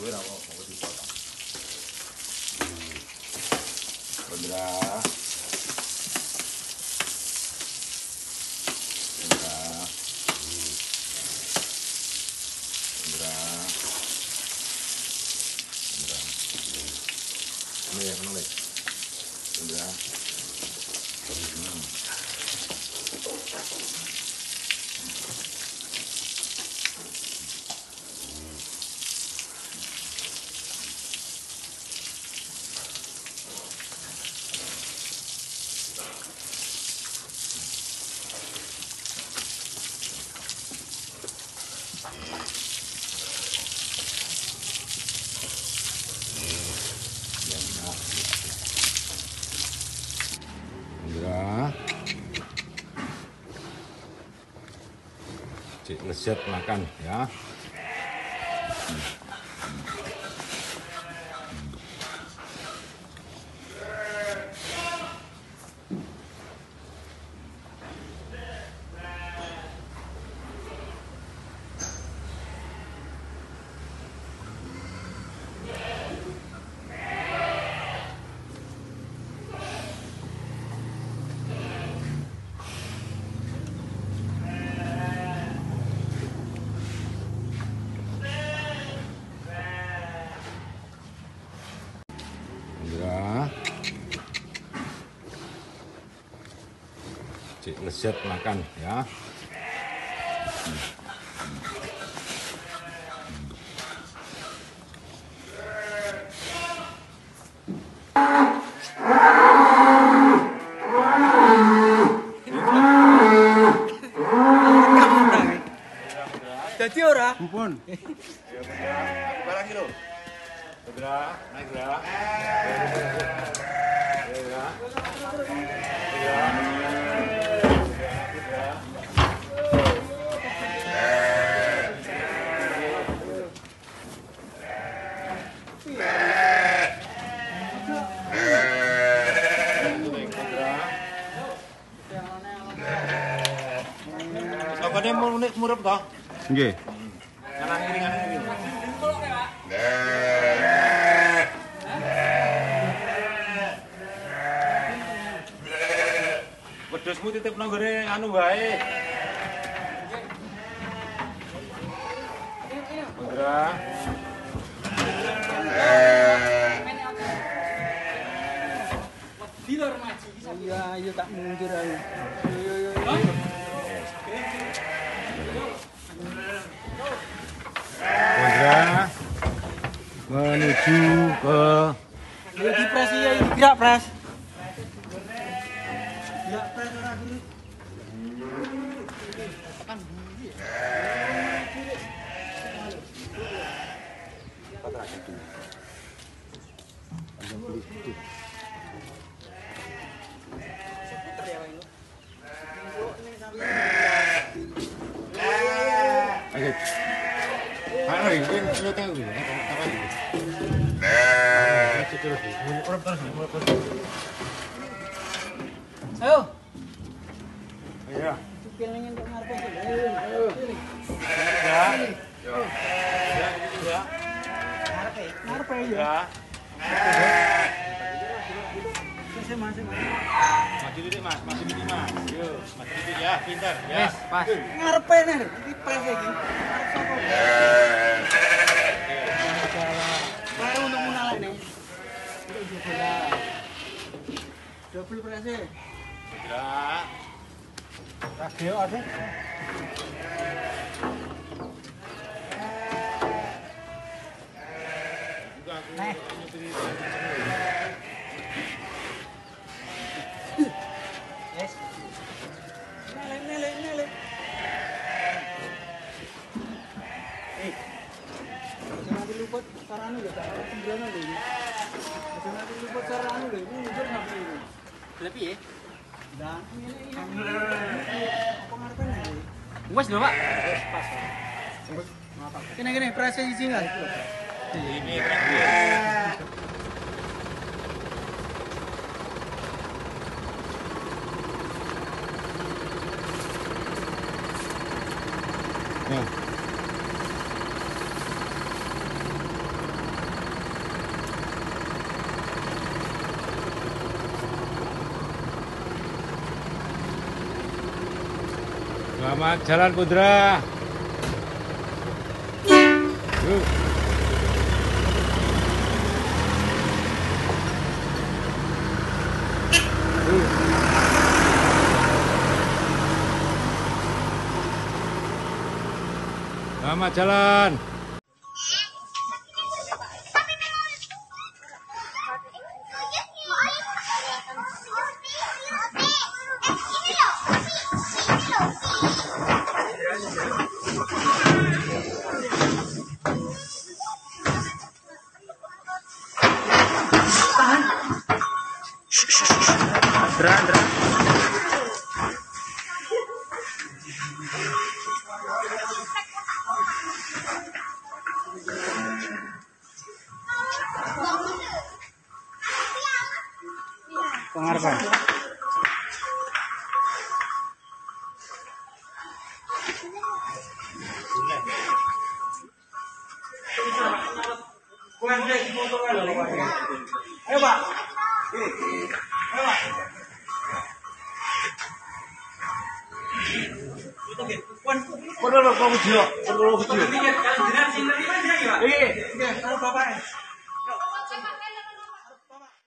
Gue ora mau dipotong. Kondra. Kondra. Kondra. Kondra. Ini ya, kenal ya. Kondra. Lezat makan ya. Lezat makan ya. Dadi ora? Pun. Barang iki lho. Gerak, naik gerak. Gerak. Sokone murep toh? Nggih. Kanan kiri kanan kiri. Wedhusmu titip nang nggone anu wae. Mendra. Iya, iya tak mundur aku. Yo yo yo. Mendra menuju ke Yo dipres iya gerak pres. Gerak pres ora guru. Tekan buri. Oke. Ayo, ini nyoteng iki. Ayo. Iya. Cukil ning ngarepe. Ayo. Ya. Yo. Ya. Ngarepe, ngarepe ya. Sik Mas, Mas. Maju titik Mas, maju titik Mas. Yo, maju titik ya, pintar ya. Wes, pas. Ngarepe ner, iki pres iki. Arep sapa? Baru untuk munalek nih. Untuk bola. Double press. Gerak. Radio ada. Nih. Yes. Nele nele nele. Eh. Jangan diluput sarane lho, tak sembrono lho iki. Jangan diluput sarane lho, iki mundur sampe iki. Lha piye? Lah ngene iki. Apa ngarepe nek? Wes lho, Pak. Wes pas. Kene kene prese siji enggak? Ini prese. Ya. Selamat jalan Putra. Yuk. Yuk. Selamat jalan. Pengarepan. Ayo Pak. Ayo Pak.